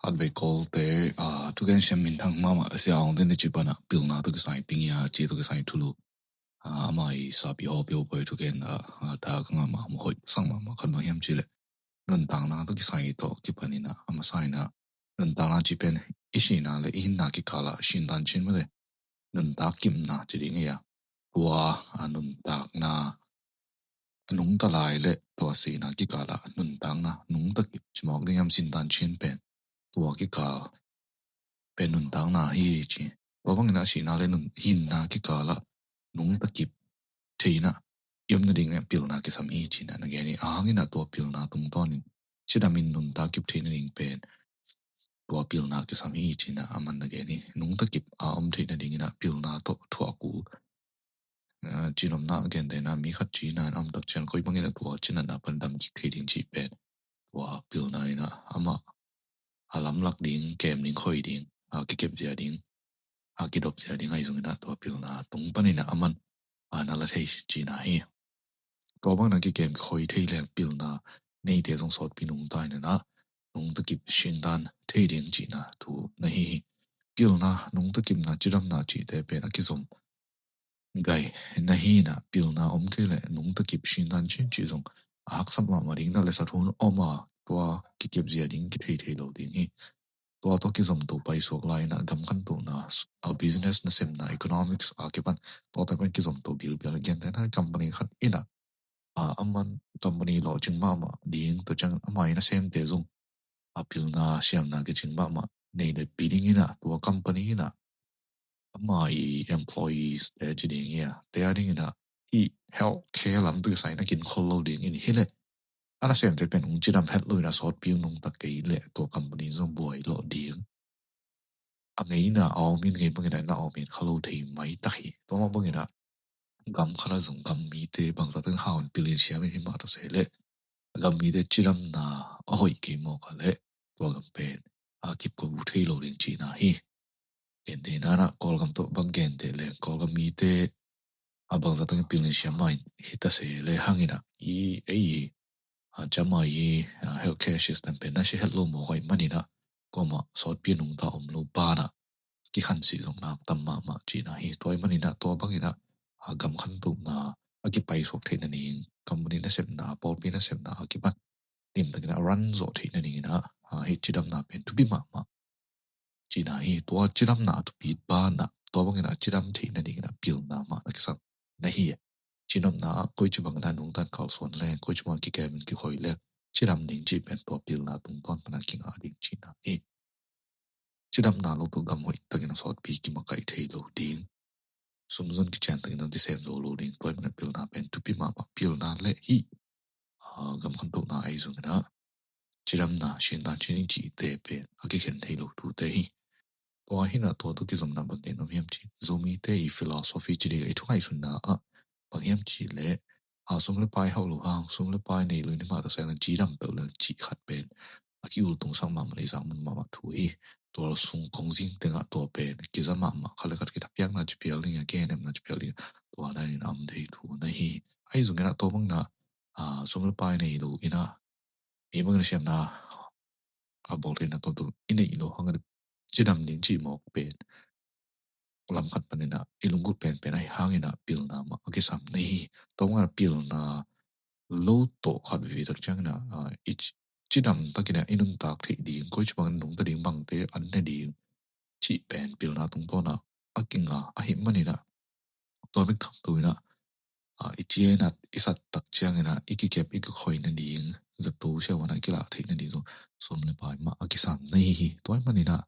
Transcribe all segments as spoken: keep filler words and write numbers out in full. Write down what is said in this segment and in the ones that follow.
Khatvei Kawlte, ah, thugen siam minthang mahmah Sia Aung Hlaing te na ci pan ah pilna tawh kisai ping ia ci tawh kisai thulu. Ah, ama i sapi hawpi hawpi thugen ah, ah, dak mahmah, hoih sak mahmah khat bang hiam cih leh nuntakna tawh kisai tawh kipan in ah, a masa in ah nuntakna cih pen i sihna leh i hinna kikal ah sindan cin mate nuntak kipna ci ding hi a. Tua, ah, nuntakna a nungta lai leh tua sihna kikal ah nuntakna nungta kip ci mawk ding hiam, sindan cin pen tua kikal pen nuntakna hi ci. Tua bangin ah sihna leh nun, hinna kikal ah nungta kip thei in ah i om nading in ah pilna kisam hi ci in ah na gen hi. A hang in ah tua pilna tungtawn in cidam in nuntak kip thei nading pen tua pilna kisam hi ci in ah aman na gen hi. Nungta kip a om thei nading in ah pilna tawh thuak uh, ah, cinopna a gente in ah mi khat cina in a om tak ciang koi bangin ah tua cinatna pan dam kik thei ding cih pen tua pilna in ah amah a lamlak ding, kem ding, khoi ding, a kikep zia ding, a kidop zia ding ahi zongin ah tua pilna tung panin ah aman, a, na la thei cihna hi. Tua bangin ah kikem kikhoi thei leng pilna neite zong sawtpi nungta in ah nungta kip sindan thei ding cihna thu na hi hi. Pilna, nungta kipna, cidamna cihte pen a kizom gai na hi in ah pilna om kei leh nungta kip sindan cin cih zong a haksat mahmah ding in ah leh sat hun om a tua kikep zia ding kithei thei lo ding hi. Tua tawh kizomto paisuak lai in ah gam khantohna, a business nasemna, economics a kipan tua tawh pan kizomto bilbial a gente in ah company khat in ah, a, aman company lawhcing mahmah ding tua ciang ama i nasemte zong a pilna siamna kicing mahmah nei leh pi ding in ah tua company in ah ama i employees te ci ding hi a, te a ding in ah i health care lam tawh kisai in ah kin khol lo ding in hi leh a nasemte pen hong cidam het lo in ah sawtpi hong nungta kei leh tua company zong buai lawh ding. A ngeina a om in ngei bangin ah na om in kha lo thei mai tak hi. Tua mah bangin ah gam khat ah zong gam mite bangzah teng hau in pilin siam in hi mah ta se leh gam mite cidamna a hoih kei mawk a leh tua gam pen a kip ko thei lo ding cihna hi. Gente in ah Kawlgam tawh bang gente leng Kawlgam mite a bangzah teng pilin siam mah in hi ta se leh hang in ah i ei i, a, ciamah i, a, healthcare system pen na sia het lo mawk ahih manin ah kuamah sawtpi nungta om lo banah kikhansih zong nak tam mahmah cihna hi. Tua ahih manin ah tua bangin ah, a, gam khantohna a kipaisuak theih nading, company nasepna, pawlpi nasepna a kipan limtakin ah run zawh theih nadingin ah, a, hih cidamna pen thupi mahmah cihna hi. Tua cidamna a thupi banah tua bangin ah cidam theih nadingin ah pilna mah na kisam na hi. Cinopna ah koici bangin ah nungtan kalsuan leng, koici bangin kikem in kikhoi leng cidam ding cih pen tua pilna tungtawn pan a kingah ding cihna hi. Cidamna lo tawh gam hoih takin a sawtpi kimakaih thei lo ding, sumzon kician takin a kisem zo lo ding, tua ahih manin ah pilna pen thupi mahmah. Pilna leh hih, a, gam khantohna ahi zongin ah cidamna, sindan cin cihte pen a kikhen thei lo thute hi. Tua hi in ah tua tawh kizomna bang gen om hiam cih leh Zomite i philosophy ci ding, i thu ngaihsutna ah bang hiam cih leh, a, sum leh pai hauh loh hang, sum leh pai nei loh in hi mah ta se leng cidam peuh leng cih khat pen a ki-ultungsak mahmah leh i zak man mahmah thu hi. Tua sung kong zing tengah tua pen kiza mahmah, khat leh khat kithapiakna ci phial ding a, kihehnemna ci phial ding a, tua dan in a om thei thu na hi. Ahi zongin ah tua bangin ah, a, sum leh pai nei loh in ah mi bangin ah siamna a bawl theihna tawh tul i neih loh hang a cidam ding cih mawk pen lam khat panin ah i lunggulh penpen ahih hangin ah pilna mah a kisam na hi. Tua bangin ah pilna lo tawh khat veve tak ciangin ah, a, i ci, cidam takin ah i nuntak theih ding, koici bangin nungta ding, bangte an ne ding cih pen pilna tungtawn ah a kinga ahih manin ah tua bek tham lo in ah, a, i ci-in ah i sat tak ciangin ah i kikep i kikhoi nading, zato siavuan ah i kilah theih nading zong sum leh pai mah a kisam na hi hi. Tua ahih manin ah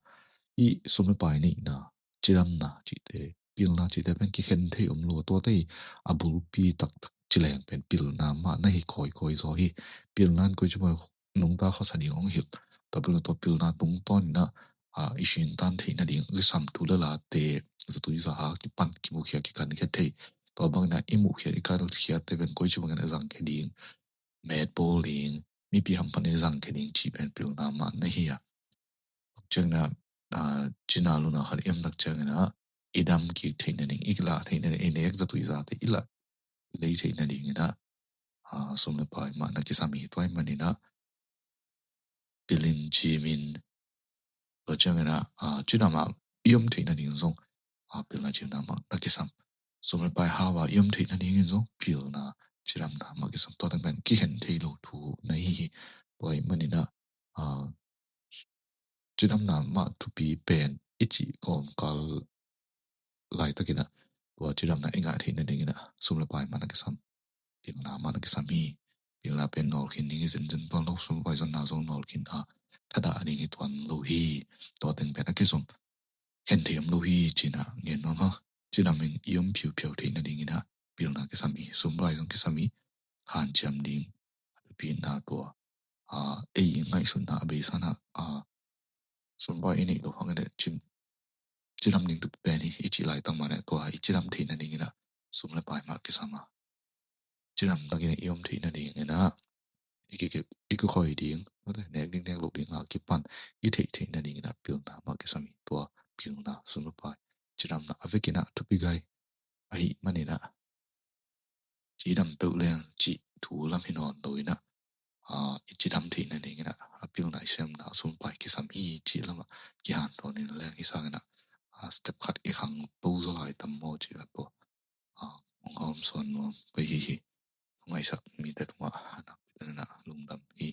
i sum leh pai neihna, cidamna cihte, pilna cihte pen kikhen thei om lo a, tuate i a bulpi taktak ci leng pen pilna mah na hi kawikawi zaw hi. Pilna in koici bangin nungta khuasa ding hong hilh. Tua pilna, tua pilna tungtawn in ah, a, i sindan theih nading a kisam thu leh late, zatui za a kipan kimukhia kikankhia thei. Tua bangin ah i mukhia i kankhiate pen koici bangin a zangkhia ding, met bawl ding, mipi hamphatna i zangkhia ding cih pen pilna mah na hi a. Ciangin ah, a, cina luna khat i om tak ciangin ah i dam kik theih nading, i lah theih nading, i nek zatui zate i lah, i lei theih nadingin ah, a, sum leh pai mah na kisam hi. Tua ahih manin ah pilin cimin Tua ciangin ah, cidam ah i om theih nading zong pilna cidamna mah na kisam. Sum le pai hau a i om theih nadingin zong pilna cidamna mah kisam. Tua teng pen kikhen thei lo thu na hi hi. Tua ahih manin ah cidamna mah thupi pen i cih kawmkal laitakin ah tua cidamna i ngah theih nadingin ah sum le pai mah na kisam. Pilna mah na kisam hi. Pilna pen nawlkhin ding hi zenzen tuan lo, sum le pai zonna zong nawlkhin a thadah ding hi tuan lo hi. Tua teng pen a kizom khen thei om lo hi ci-in ah gen nuam hang. Cidamin i om phiuphiau theih nadingin ah pilna kisam hi. Sum le pai zong kisam hi. Hanciam ding a thupina tua ei i ngaihsutna a beisa-in ah sum le pai i neih loh hangin ah cidam ding thupi pen hi i cih laitak mah leh tua i cidam theih nadingin ah sum le pai mah kisam a, cidam takin i om theih nadingin ah i kikhoih ding, nek ding nek loh ding a kipan i theih theih nadingin ah pilna mah kisam hi. Tua pilna, sum le pai cidamna a vekin ah thupi gai ahih manin ah cidam peuh leng cih thu lam hi nawn lo-in ah i cidam theih nadingin ah a pilna i semna sum le pai kisam hi cih lamah kihanthawn in leng hi sangin ah step khat i khangto zaw lai tam maw cih khat tawh hong hawmsawn nuam pei hi hi. Hong ngaihsak mite tungah a nakpi takin ah lungdam hi.